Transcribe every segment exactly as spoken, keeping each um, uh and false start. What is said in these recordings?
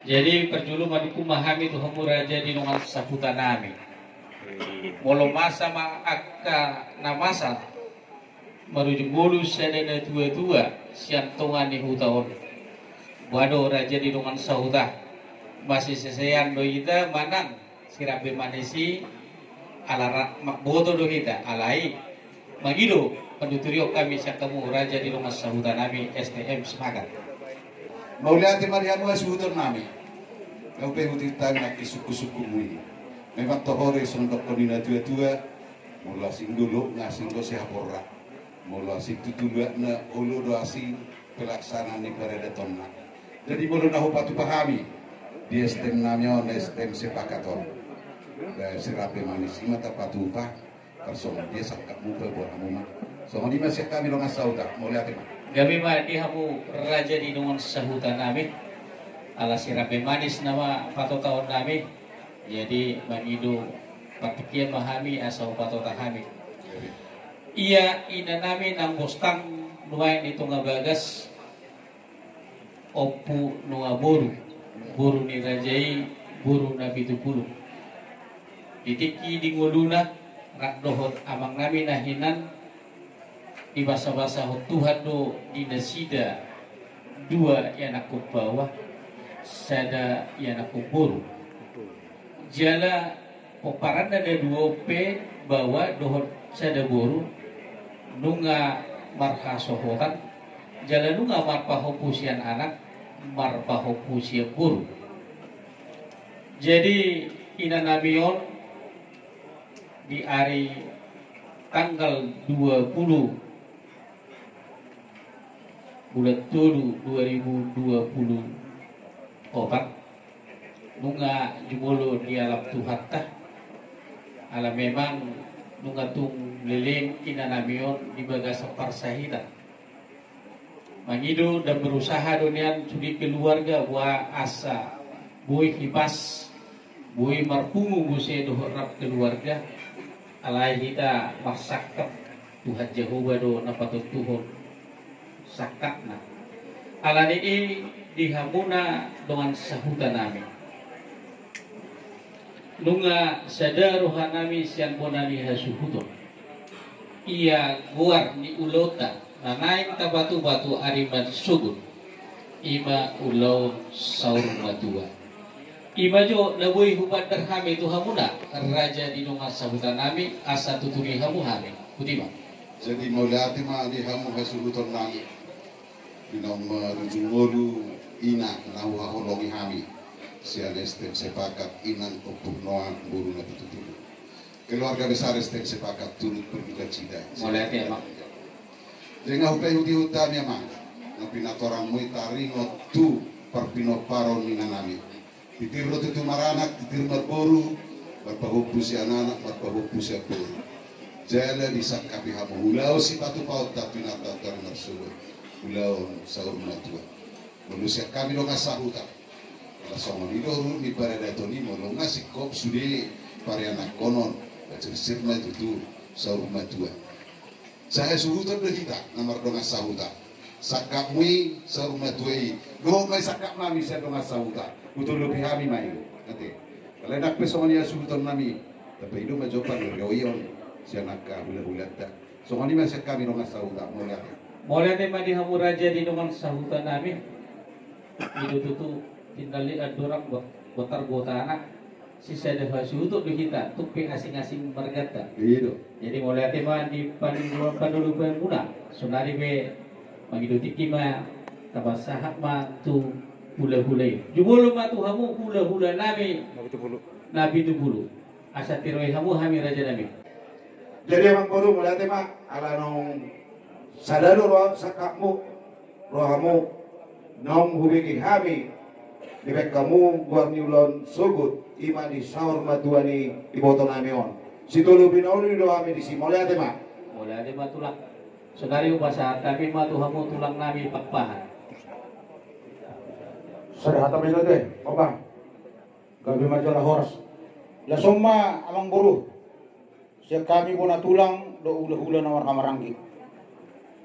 Jadi parjolo manungkun ma hami tu hamu raja di dongan sahuta nami. Molo masa ma angka na masa marujung ngolu sada na tua-tua sian tonga ni huta on. Boha do raja di dongan sahuta, masisesean do hita manang sirambe manis i, ala ra-, ma-, boto do hita, alai mangido panuturion hami sian hamu raja di dongan sahuta nami S T M Sepakat. Mauliate ma di hamu hasuhuton nami. Nga hupaihut hami nangkin sungkun-sungkunmu i. Memang toho do i songon dohonon ni na tua-tua, molo asing dolok na asing do sihaporra. Molo asing tutu luat na olo do asing pelaksanaan ni paradatonna. Jadi molo na hupatupa hami di S T M nami on, S T M Sepakat on, sirambe manis i ma tapatupa. Tarsongon dia sangkapmu pe boha hamu ma. Songon i ma sian hami dongan sahuta. Mauliate ma. Gabe ma di hamu raja di dongan sahuta nami. Ala sirambe manis nama patotaon nami. Jadi mangido partingkian ma hami asa hupatota hami. Ia ina nami nang bostang nuaeng di tonga bagas, ompu nunga boru, boru ni raja i, boru na pitu pulu. Di tingki di ngoluna rap dohot amang nami na hinan, dibasa-basahon Tuhan do di nasida dua ianakkon baoa, sada ianakkon boru. Jala pomparanna na dua on pe, baoa dohot sada boru, nunga marhasohotan jala nunga marpahompu sian anak, marpahompu sian boru. Jadi ina nami on di ari tanggal dua pulu bulan tolu dua ribu dua pulu opat, nunga jumolo dialap Tuhanta, ala memang nunga tung leleng ina nami on di bagasan parsahitan. Mangido dan berusaha do nian sude keluarga boha asa boi hipas, boi marpungu muse dohot rap keluarga. Alai hita marsangkap, Tuhan Jahowa do na patontuhon sangkapna. Alani i di hamuna dongan sahuta nami, nunga sada roha nami sian bona ni hasuhuton. Ia goar ni ulaonta na naeng tapatupa tu ari marsogot, i ma ulaon saur matua. I ma jo na boi hubandar hami tu hamuna raja di dongan sahuta nami, asa tuturi hamu hami. Botima. Jadi mauliate ma di hamu hasuhuton nami. Di naung marujung ngolu ina na huhaholongi hami sian S T M Sepakat, inang ompu noa boru na pitu pulu. Keluarga besar S T M Sepakat turut berduka cita. Mauliate ma. Jadi nga hupaihut-ihut hami amang, na pinatorangmu i taringot tu parpinomparon ni ina nami. Titir do tutu maranak, titir marboru, marpahompu sian anak, marpahompu sian boru. Jala disangkapi hamu ulaon sipatupaonta tu inanta tu ari marsogot, ulaon saur matua. Molo sian hami dongan sahuta, ala songon i do ruhut ni paradaton i, molo nga singkop sude parianakhonon, pacirsir ma i tutu saur matua. Sahasuhuton do hita na mardongan sahuta. Sangkapmu i saur matua i, dohot ma i sangkap nami sian dongan sahuta. Hutolopi hami ma i. Ate. Alai nang pe songon i hasuhuton nami, tapaido ma jo pangidoan sian angka hula-hulanta. Songon i ma sian hami dongan sahuta. Mauliate. Mauliate ma di hamu raja di dongan sahuta nami. I do tutu tindali andorang bot-, botar gotana. Sisada hasuhuton do hita, tung pe asing-asing marganta. I do. Jadi mauliate ma di paninggolan panulubanmuna. Sonari pe mangido tingki ma, tapasahat ma tu hula-hula i. Jumolo ma tu hamu hula-hula nami na pitu pulu. Na pitu pulu. Asa tiroi hamu hami raja nami. Jadi amang boru, mauliate ma, ala naung sada do roha sangkapmu, rohamu, naung hubege hami dibaen hamu goar ni ulaon sogot, i ma di saur matua ni iboto nami on. Sitolopi na uli do hami disi, mauliate ma. Mauliate ma tulang. Sonari hupasahat hami ma tu hamu tulang nami Pakpahan. Sada hata ma i do te, opa. Gabe ma jala horas. Laos on ma amang boru. Sian hami bona tulang dohot hula-hula na marhahamaranggi.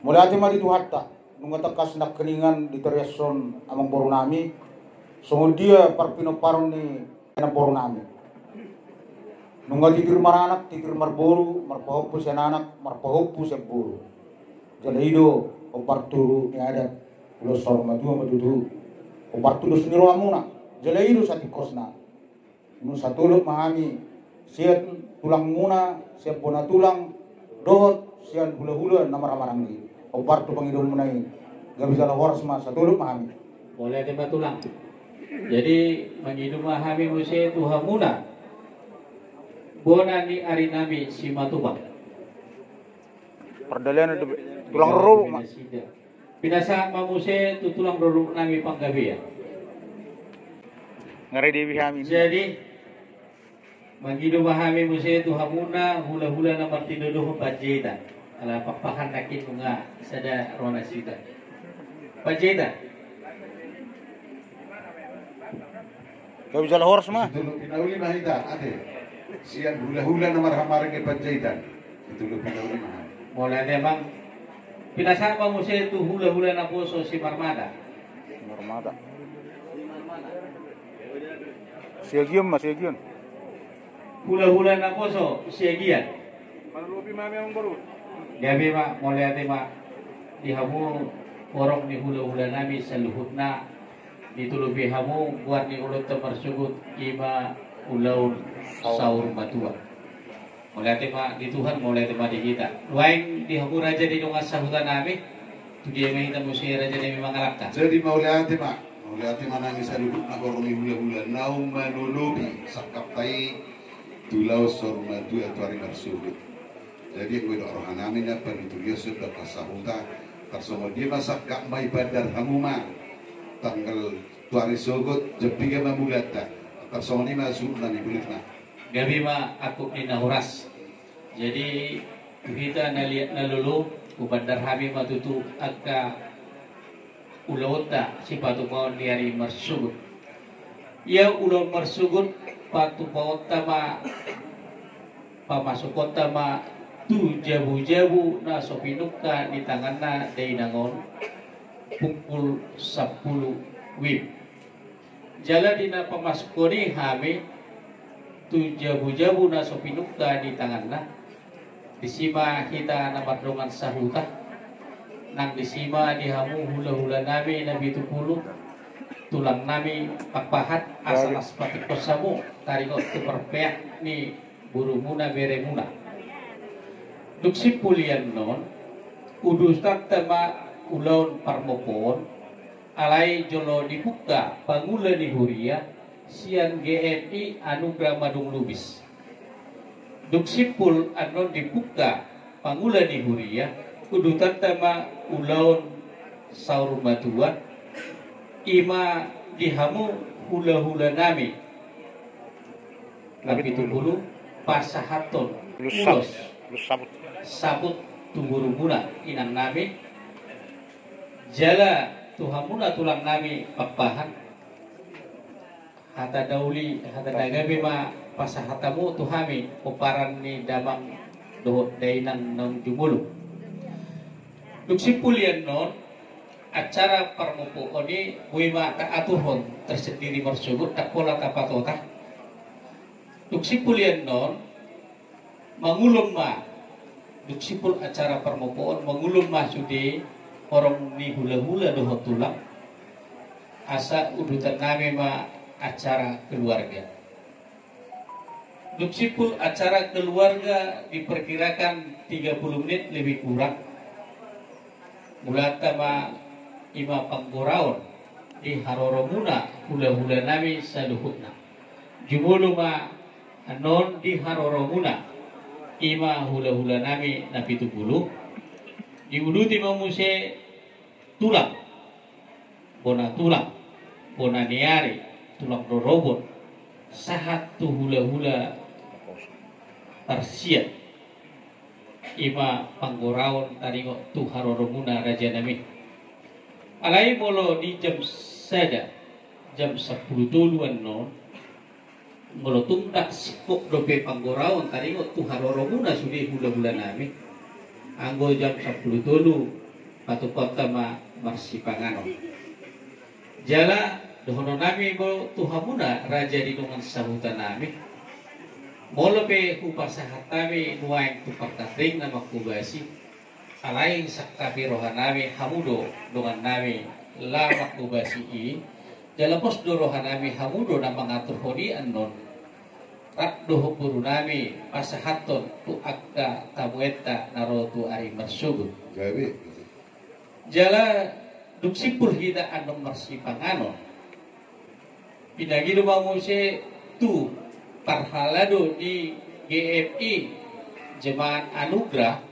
Mauliate ma di Tuhanta, nunga tangkas nangkiningan ditariashon amang boru nami, Songon dia parpinomparon ni namboru nami. Nunga titir maranak, titir marboru, marpahompu sian anak, marpahompu sian boru. Jala i do hombar tu ni adat, ulos saur matua ma tutu. Hombar tu dos ni rohamuna, jala i do satingkosna. Nunga satolop ma hami sian tulangmuna, sian bona tulang, dohot sian hulahula na marhamaranggi. Hombar tu pangidoanmuna i, gabe jala horas ma, satolop ma hami. Mauliate ma tulang. Jadi mangido ma hami muse tu hamuna, bona ni ari nami Simatupang. Pardalanan do be. Tulang rorobot ma. Pinasahat ma muse tu tulang rorobot nami Panggabean. Ngarade be hami. Jadi mangido ma hami muse tu hamuna hulahula na martinodohon Panjaitan. Ala Pakpahan nangkin nunga sada roha nasida. Panjaitan. Gabe jala horas ma. Situlup pinauli ma hita ate. Sian hulahula na marhamaranggi Panjaitan. Situlup pinauli ma hami. Mauliate ma. Pinasahat ma muse tu hulahula naposo Simarmata. Simarmata. Siagian ma, Siagian. Hulahula naposo Siagian. Gabe ma, mauliate ma. Di hamu horong ni hulahula nami saluhutna. Ditulupi hamu goar ni ulaonta marsogot, i ma ulaon saur matua. Mauliate ma di Tuhan, mauliate ma di hita. Nuaeng di hamu raja ni dongan sahuta nami, tu dia ma hita muse raja nami mangalangka. Jadi mauliate ma, mauliate ma nami saluhutna horong ni hulahula naung manolopi sangkapta i tu ulaon saur matua tu ari marsogot. Jadi anggo didok roha nami na parituria so didok sahuta, tarsongon dia ma sangkap ma i, paandar hamu ma tanggal tu ari sogot, jam piga ma mulanta. Tarsongon i ma suhut nami, bulik ma. Gabe ma angkup ni na horas. Jadi tu hita na liat na lolo, hupaandar hami ma tutu angka ulaonta sipatupaon di ari marsogot. Ia ulaon marsogot patupaonta ma, pamasukonta ma tu jabujabu na so pinungka ni tanganna dainang on pukul sampulu wib. Jala di na pamasukon i hami tu jabujabu na so pinungka ni tanganna, disi ma hita na mardongan sahuta, nang disi ma di hamu hulahula nami na pitu pulu, tulang nami Pakpahan, asa las patikos hamu taringot tu parpeak ni borumuna beremuna. Dung simpul i annon, udutanta ma ulaon parmopoon, alai jolo dibungka pangula ni huria sian G M I Anugrah Madung Lubis. Dung simpul annon dibungka pangula ni huria, udutanta ma ulaon saur matua, i ma di hamu hulahula nami na pitu pulu, pasahathon ulos, ulos saput, saput tu borumuna inang nami, jala tu hamuna tulang nami Pakpahan. Hata na uli, hata na gabe ma pasahat hamu tu hami pomparan ni damang dohot dainang naung jumolo. Dung simpul i annon, acara parmopoon i boi ma taaturhon tersendiri marsogot, ndang pola tapatota. Dung simpul i annon, mangulon ma, dung simpul acara parmopoon, mangulon ma sude horong ni hulahula dohot tulang, asa udutan nami ma acara keluarga. Dung simpul acara keluarga diperkirakan tiga puluh menit lebih kurang. Mulanta ma i ma panggoraon di haroromuna hulahula nami saluhutna. Jumolo ma annon di haroromuna i ma hulahula nami na pitu pulu. Diuduti ma muse tulang, bona tulang, bona ni ari, tulang rorobot, sahat tu hulahula parsiat. I ma panggoraon taringot tu haroromuna raja nami. Alai molo di jam sada, jam sampulu tolu annon, molo tung ndang singkop dope panggoraon taringot tu haroromuna sude hulahula nami, anggo jam sampulu tolu patupaonta ma marsipanganon. Jala Dohonon nami ma tu hamuna raja ni dongan sahuta nami. Molo pe hupasahat hami nuaeng tu partanring na manghobasi, alai sangkapi roha nami hamu do dongan nami laho manghobasi i. Jala pos do roha nami hamu do na mangaturhon i annon. Rap dohot boru nami pasahathon tu angka tamuenta na ro tu ari marsogot. Gabe. Jala dung simpul hita annon marsipanganon, pinangido ma muse tu parhalado ni G M I Jemaat Anugrah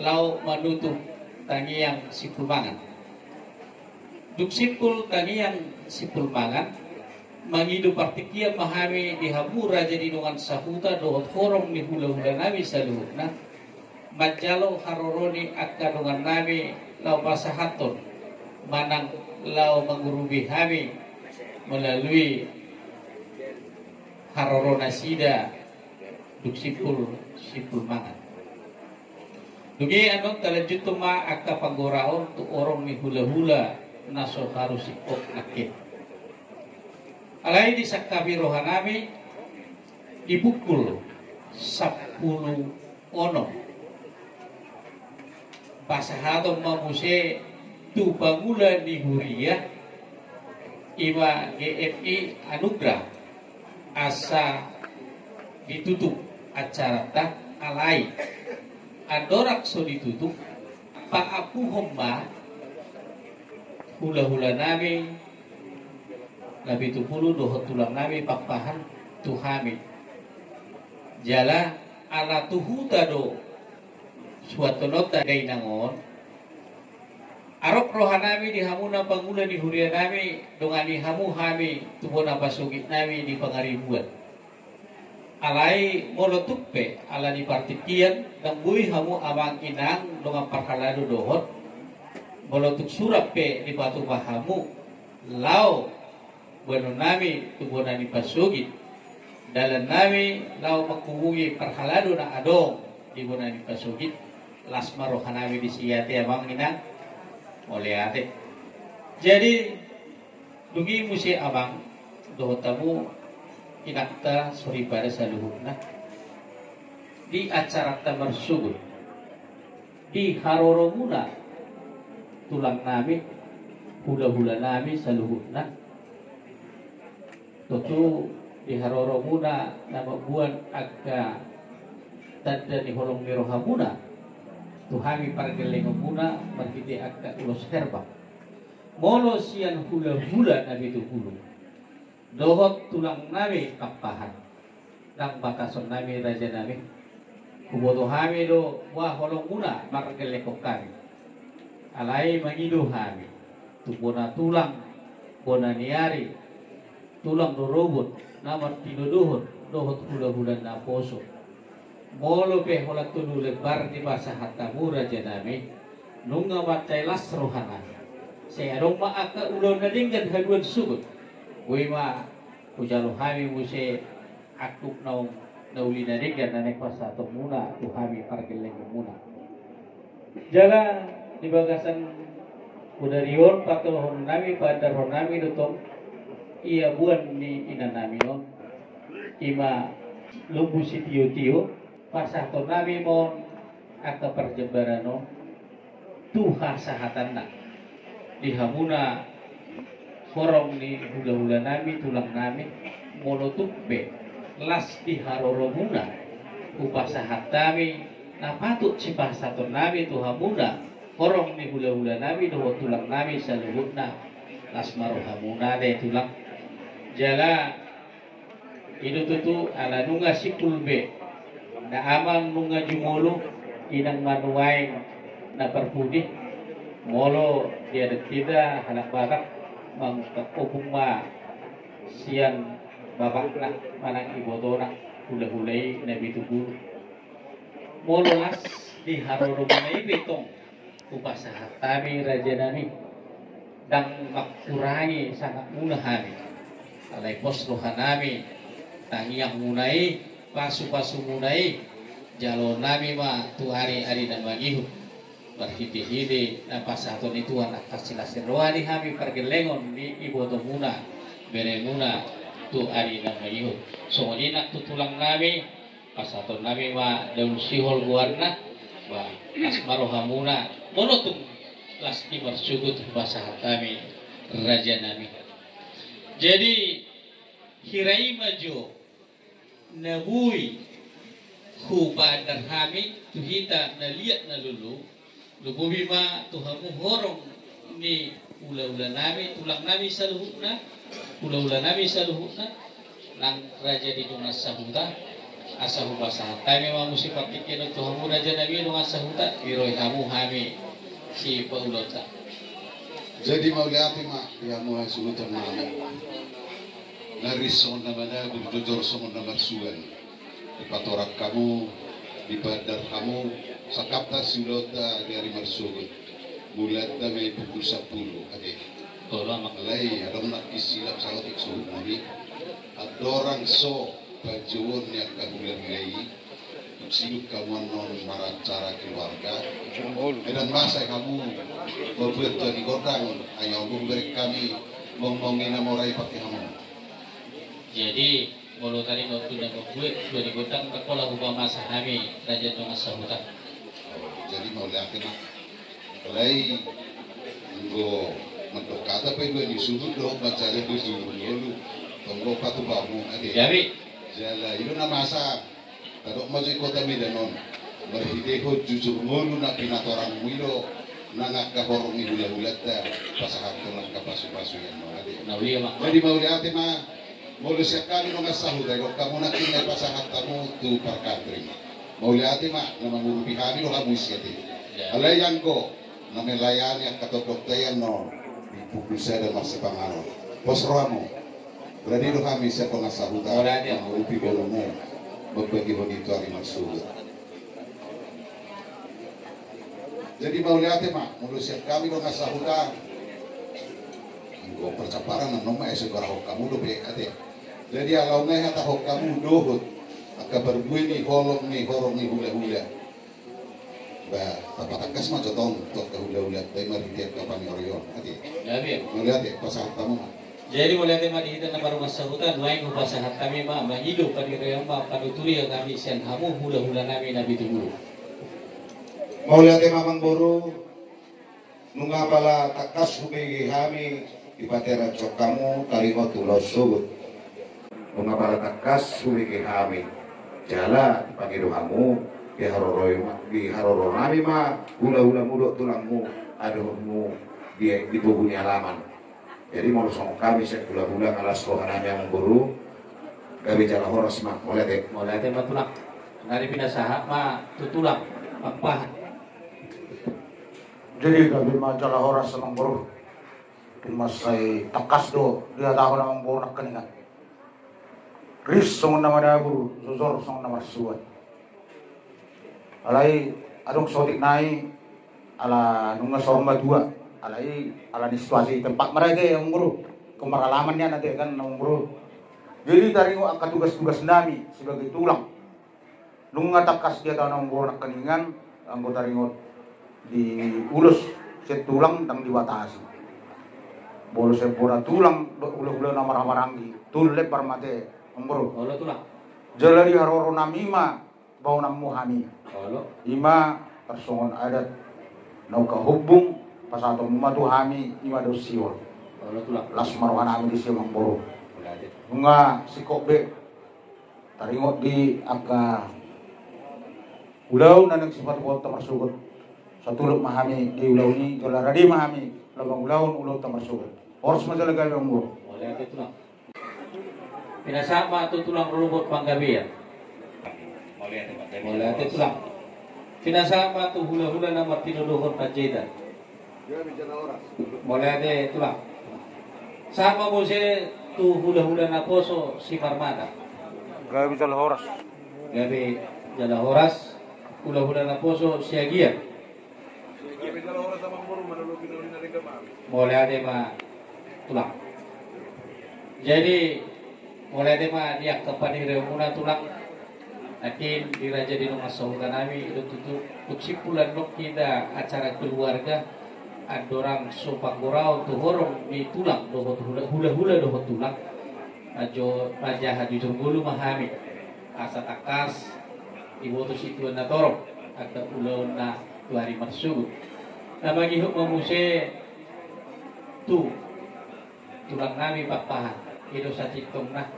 laho manutup tangiang simpul mangan. Dung simpul tangiang simpul mangan, mangido partingkian ma hami di hamu raja ni dongan sahuta dohot horong ni hulahula nami saluhutna, manjalo haroro ni angka dongan nami laho pasahathon manang laho mangurupi hami melalui haroro nasida dung simpul simpul mangan. Dung i annon talanjuthon ma angka panggoraon tu horong ni hulahula na so haru singkop nangkin. Alai disangkapi roha nami di pukul sampulu onom, pasahaton ma muse tu pangula ni huria, i ma G M I Anugrah, asa ditutup acaranta. Alai andorang so ditutup, paampuhon ma hulahula nami na pitu pulu dohot tulang nami Pakpahan tu hami. Jala ala tu huta do suanhononta dainang on, arop roha nami di hamuna pangula ni huria nami, dongani hamu hami tu bona pasogit nami di Pangaribuan. Alai molo tung pe ala ni partingkian ndang boi hamu amang inang dongan parhalado dohot, molo tung surat pe dipatupa hamu laho boanon nami tu bona ni pasogit, dalan nami laho manghubungi parhalado na adong di bona ni pasogit. Las ma roha nami disi ate amang inang. Mauliate. Jadi dung i muse amang dohot hamu inanta soripada saluhutna, di acaranta marsogot, di haroromuna tulang nami, hulahula nami saluhutna, tontu di haroromuna na mamboan angka tanda ni holong ni rohamuna tu hami pargellengonmuna marhite angka ulos herbang. Molo sian hulahula na pitu pulu dohot tulang nami Pakpahan, ndang batason nami raja nami. Huboto hami do boha holongmuna margellenghon hami. Alai mangido hami tu bona tulang, bona ni ari, tulang rorobot na martinodohon dohot hulahula naposo. Molo pe holan tolu lembar dipasahat hamu raja nami, nunga mansai las roha nami. Sai adong ma angka ulaon na denggan haduan sogot, boi ma hujalo hami muse angkup naung na uli na denggan na naeng pasahatonmuna tu hami pargellengonmuna. Jala di bagasan bodari on patolohon nami, paandarhon nami do tong ia boan ni ina nami on, i ma Lumbu Sitiotio, pasahaton nami ma on angka parjambaran on tu hasahatanna di hamuna horong ni hulahula nami, tulang nami. Molo tung pe las di haroromuna, hupasahat hami na patut sipasahaton nami tu hamuna horong ni hulahula nami dohot tulang nami saluhutna. Las ma rohamuna da tulang. Jala i do tutu ala nunga simpul be, na amang nunga jumolo, inang ma nuaeng na parpudi. Molo di adat hita halak Batak, mangungkap ompung ma sian bapakna manang ibotona hulahula i na pitu pulu. Molo las di haroromuna i be tong hupasahat hami raja nami, ndang mangkurangi sangapmuna hami. Alai pos roha nami tangiangmuna i, pasupasumuna i jaloon nami ma tu ari-ari na mangihut. Marhitehite na pasahaton ni Tuhan angka silas ni roha ni hami pargellengon ni ibotomuna beremuna tu ari na mangihut. Songon i nang tu tulang nami, pasahaton nami ma daun sihol goarna, ba, las ma rohamuna, molo tung las di marsogot hupasahat hami raja nami. Jadi, hira i ma jo na boi hupaandar hami tu hita na liat na lolo, lumobi ma tu hamu horong ni hulahula nami, tulang nami saluhutna, hulahula nami saluhutna, nang raja di dongan sahuta, asa hupasahat hami ma muse partingkian on tu hamu raja nami dongan sahuta, dirohi hamu hami sipaulonta. Jadi mauliate ma di hamu hasuhuton nami. Na ris songon na manabu, jojor songon na marsuan. Dipatorang hamu, dipaandar hamu, sangkapta siulaonta di ari marsogot. Mulanta ma i pukul sampulu ate. Tolu amang. Alai adong nangkin silap saotik suhut nami. Andorang so panjouon ni angka hulahula i, sidung hamu annon maracara keluarga. Ndang masa hamu mambuat tua ni gondang, ai on do hubereng hami mongmong i na mora i pake hamu. Jadi molo taringot tu na mambuat tua ni gondang, ndang pola hupamasa hami raja dongan sahuta. Jadi mauliate ma. Alai anggo mandok hata pe dua ni suhut do, mancari jujur ngolu. Tonggo patupamu ate. Jadi jala i do na masa. Tadok ma jo i kota Medan on. Marhitehon jujur ngolu na pinatorangmu i do nang angka horong ni hulahulanta pasahathon angka pasupasu i annon ate. Jadi mauliate ma. Molo sian hami dongan sahuta, didok hamu nangkin na dipasahat hamu tu parkandring. Mauliate ma, na mangurupi hami do hamu isi ate. Alai anggo na melayani angka tondongta i annon di pukul sada marsipanganon. Pos rohamu. Rade do hami sian dongan sahuta mangurupi borumu mambagihon i tu ari marsogot. Jadi mauliate ma, molo sian hami dongan sahuta. Anggo parcamparan annon ma ese gorahon hamu dope ate. Jadi ala on na i hatahon hamu dohot angka parbue ni holong ni horong ni hulahula. Ba, tapatangkas ma jo tong tu angka hulahulanta i marhite angka paniorion ate. Mauliate, pasahat hamu ma. Jadi mauliate ma di hita na mardongan sahuta, nuaeng hupasahat hami ma mangido paniorion ma panuturion hami sian hamu hulahula nami na pitu boru. Mauliate ma amangboru. Nunga pala tangkas hubege hami dipaterang hamu taringot tu ulaon sogot. Nunga pala tangkas hubege hami jala dipangido hamu, diharoro nami ma hulahulamu dohot tulangmu, adohonmu di pogu ni alaman. Jadi molo songon hami sian hulahula, las roha nami amangboru. Gabe jala horas ma. Mauliate. Mauliate ma tulang. Nari pinasahat ma tu tulang. Pampahan. Jadi gabe ma jala horas amangboru. Mansai tangkas do dihatahon amangboru nangkiningan. Ris songon na manabu, jojor songon na marsuan. Alai adong saotik nai ala nunga saur matua. Alai ala ni situasi tempat ma rade amangboru. Kemaralaman nian ate kan amangboru. Jadi taringot angka tugas-tugas nami sebagai tulang. Nunga tangkas dihatahon amangboru nangkiningan, anggo taringot di ulos sian tulang ndang dibatasi. Molo sian bona tulang dohot hulahula na marhahamaranggi, tolu lembar ma ate amangboru. Jala di haroro nami ma baonanmu hami. I ma tarsongon adat na ungkap hombung, pasahatonmu ma tu hami i ma daun sihol. Las ma roha nami disi amangboru. Nunga singkop be. Taringot di angka ulaon na naeng sipatupaonta marsogot. Satuluk ma hami di ulaon i, jala rade ma hami lam mangulahon ulaonta marsogot. Horas ma jala gabe amangboru. Pinasahat ma tu tulang rorobot panggabean. Mauliate tulang. Pinasahat ma tu hulahula na martinodohon panjaitan. Mauliate tulang. Sahat ma muse tu hulahula naposo Simarmata. Gabe jala horas. Gabe jala horas hulahula naposo Siagian. Mauliate ma tulang. Jadi mauliate ma di angka paniorionmuna tulang. Nangkin di raja di dongan sahuta nami, i do tutu, tung simpul annon hita acara keluarga. Andorang so panggoraon tu horong ni tulang dohot hula-hula, hula-hula dohot tulang, na jo raja hajujur ngolu ma hami. Asa tangkas diboto situan na torop angka ulaonna tu ari marsogot. Na mangihut ma muse tu tulang nami Pakpahan, i do sasintongna.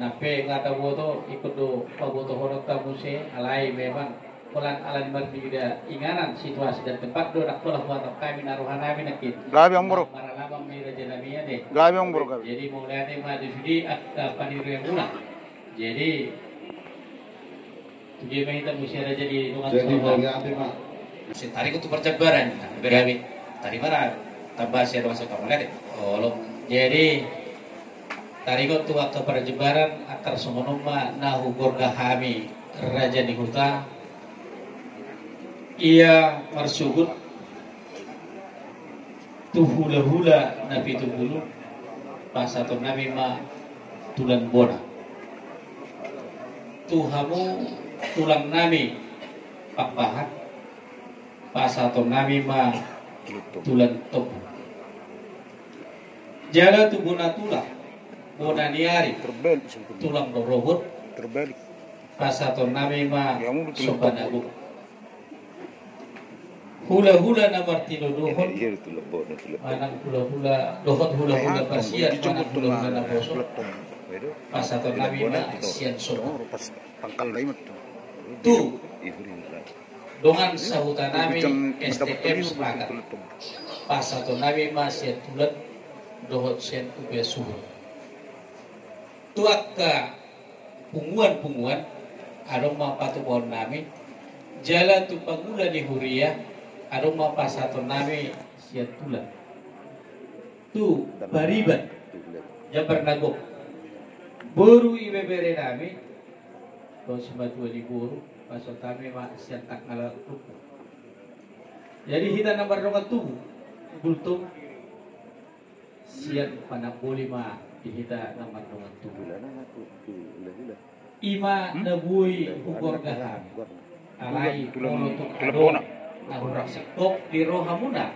Nang pe nga taboto, ingkon do pabotohononta muse, alai memang holan ala ni marnida inganan, situasi dan tempat do ndang pola huhatahon hami na roha nami nangkin. Gabe, Amang Boru. Maralaman ni raja nami ate. Gabe, Amang Boru, gabe. Jadi mauliate ma tu sude angka paniruamuna. Jadi tu dia ma hita muse raja di dongan. Jadi saudara. Mauliate ma. Muse taringot tu parjambaran, berabe. Tadi mana tambah sia dongan saudara, mauliate. Olo. Jadi taringot tu angka parjambaran, angka songon on ma na hugorga hami raja ni huta. Ia marsogot tu hula-hula na pitu pulu, pasahaton nami ma tulan bona. Tu hamu tulang nami Pakpahan, pasahaton nami ma tulan tobu. Jala tu bona tulang, bona ni ari, tulang rorobot, pasahaton nami ma somba na gok. Hula-hula na martinodohon, manang hula-hula dohot hula-hula parsian, manang hula-hula naposo, pasahaton nami ma sian somba. Tu dongan sahuta nami S T M Sepakat, pasahaton nami ma sian tulan dohot sian upa suhut. Tu angka punguan-punguan, adong ma patupaon nami, jala tu pangula ni huria, adong ma pasahaton nami sian tulan. Tu pariban, jambar na gok. Boru ibebere nami, dohot simatua ni boru, pasahaton nami ma sian tanggal rua pulu. Jadi hita na mardongan tubu, bultung, sian panamboli ma di hita na mardongan tubu. I ma na boi hugorga hami. Alai molo tung adong na hurang singkop di rohamuna,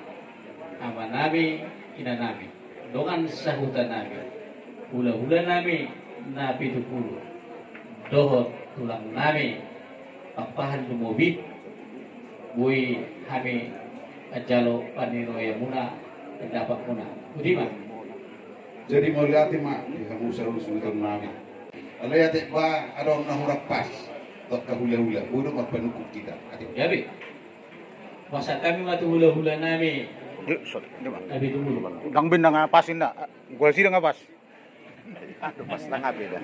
ama nami, ina nami, dongan sahuta nami, hula-hula nami na pitu pulu, dohot tulang nami Pakpahan, lumobi boi hami manjalo paniroiamuna, pendapatmuna. Boti ma. Jadi mauliate ma di hamu saluhut suhuton nami. Alai ate ba adong na hurang pas tu angka hula-hula, boi do marpanungkun hita. Ate. Gabe. Pasahat hami ma tu hula-hula nami. Ndang be ndang pas inna. Gua sida nga pas.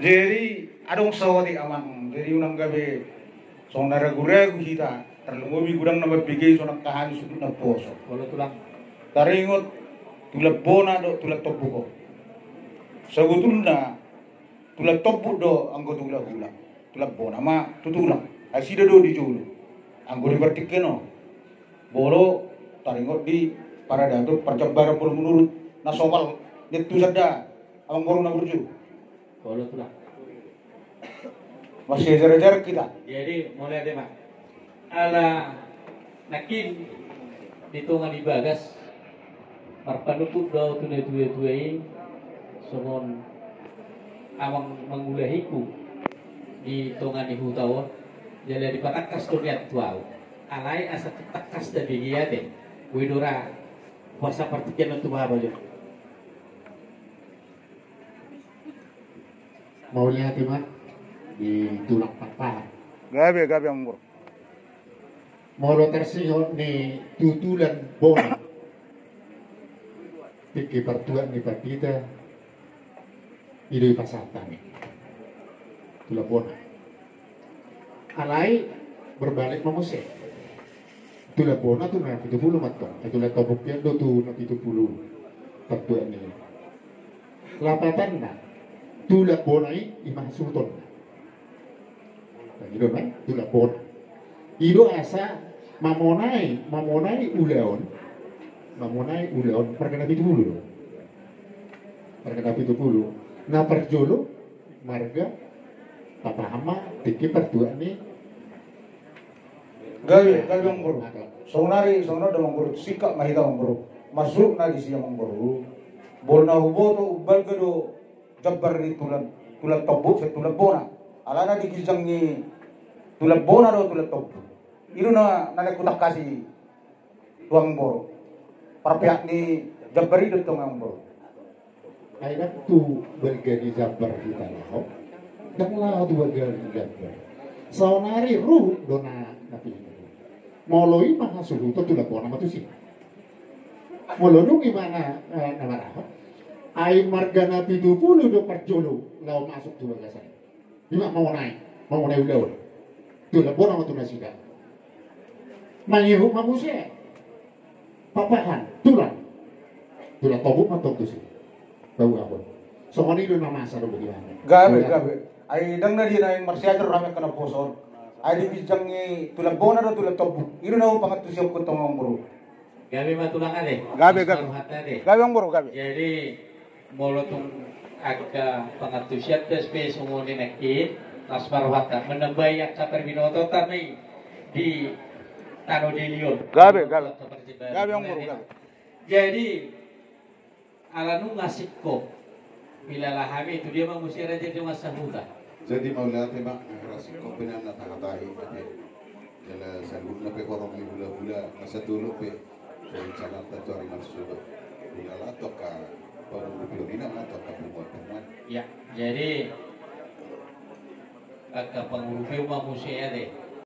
Jadi adong saotik, Amang, jadi unang gabe songon na ragu-ragu hita, tarlumobi godang na mambege songon angka hami suhut naposo. Taringot tulan bona dohot tulan tobu on. Sabotulna tulan tobu do anggo tu hula-hula, tulan bona ma tu tulang. Nasida do di jolo anggo di partingkian on. Molo taringot di paradaton, parjambaran, molo menurut na somal, nintu sada, Amang Boru na burju. Olo, tulang. Masih ajar-ajar hita. Jadi mauliate ma. Ala nangkin di tonga ni bagas, marpanungkun do ahu tu na tua-tua i, songon amang mangulahingku di tonga ni huta on, jala dipatangkas do nian tu ahu. Alai asa tangkas tabege ate, boi do ra hupasahat partingkian on tu bagas. Mauliate ma di tulang Pakpahan. Gabe, gabe, Amang Boru. Molo tarsihot ni tu tulan bona, tingki partuat ni pandita, i do dipasahat hami. Tulan bona. Alai berbalik ma muse. Tulan bona tu na pitu pulu mantong. Ai tulan tobu pe do tu na pitu pulu partuat ni. Lapatanna, tulan bona i, i ma hasuhutonna. Nah, i do na tulan bona. I do asa mamonai, mamonai ulaon, mamonai ulaon marga na pitu pulu do. Marga na pitu pulu. Na parjolo marga Pakpahan ma tingki partuat ni Gabe, gabe amangboru. Saonari, saonari do amangboru, singkat ma hita amangboru. Maksudna disi amangboru, bona huboto umbalga do jambar ni tulan, tulan tombuk sian tulan bona. Alana di ginjang ni tulan bona do tulan tombuk. I do na, na naeng hutangkasi tu amangboru. Parpeak ni jambar i do tong amangboru. Ai ndang tu balga ni jambar hita laho. Ndang laho tu balga ni jambar. Saonari ruhut do na, na pinangido. Molo i ma hasuhuton tulan bona ma tusi. Molo dung i ma na, na, na marahon. Ai marga na pitu pulu do parjolo laho masuk tu bagasan. Ima mangonai, mangonai ulaon. Tulan bona ma tu nasida. Mangihut ma muse. Papahan, tulan. Tulan tombuk ma tong tusi. Bau abon. Songon i do na masa do bagi hami. Gabe, gabe. Ai ndang na di naeng marsiajar hami angka naposo on. Ai di ginjang ni tulan bona do tulan tombuk. I do na pangantusion ku tong amangboru. Gabe ma tulang ate. Gabe, gabe. Gabe amangboru, gabe. Jadi molo tung angka pangantusionta pe songon i nangkin, las ma rohanta menambai angka parbinotoonta ma i di tano Deli on. Gabe, gabe. Gabe amangboru, gabe. Jadi ala nunga singkop, huilala hami tu dia ma muse raja di dongan sahuta. Jadi mauliate ma, eh, singkop pe na tahatai ate. Jala saluhutna pe horong ni hulahula na satolop pe. Jadi calon tatu ari marsuba. Hulala tu angka pangurupion i na ma tu angka punguan-punguan. Ya, jadi angka pangurupion ma muse ate.